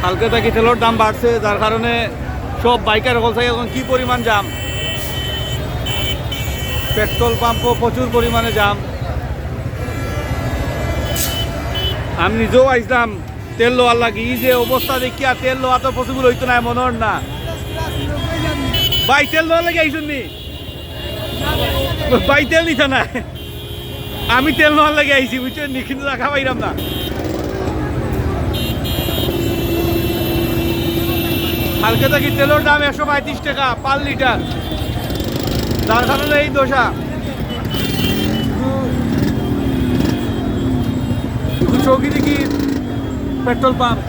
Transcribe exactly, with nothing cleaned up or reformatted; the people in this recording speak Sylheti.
কালকে থাকি তেলর দাম বাড়ছে, যার কারণে সব বাইকার অকল চাই এখন কি পরিমাণ জাম। পেট্রোল পাম্পও প্রচুর পরিমাণে জাম। আমি নিজেও আইসলাম তেল লওয়ার লাগি। ই যে অবস্থা দেখিয়া তেল লওয়া তো পসিবল অইতো নায়, মনে অর না। ভাই, তেল লওয়ার লাগি আইছইন নি? ভাই, তেল নিতা না। আমি তেল নেওয়ার লাগি আইছি, বুঝছইন নি? কিন্তু রাখা পাইরাম না। কালকে থাকি তেলর দাম একশো পঁয়ত্রিশ টাকা per litre, যার কারণে এই দশা। চৌকি দেখি পেট্রোল পাম্প।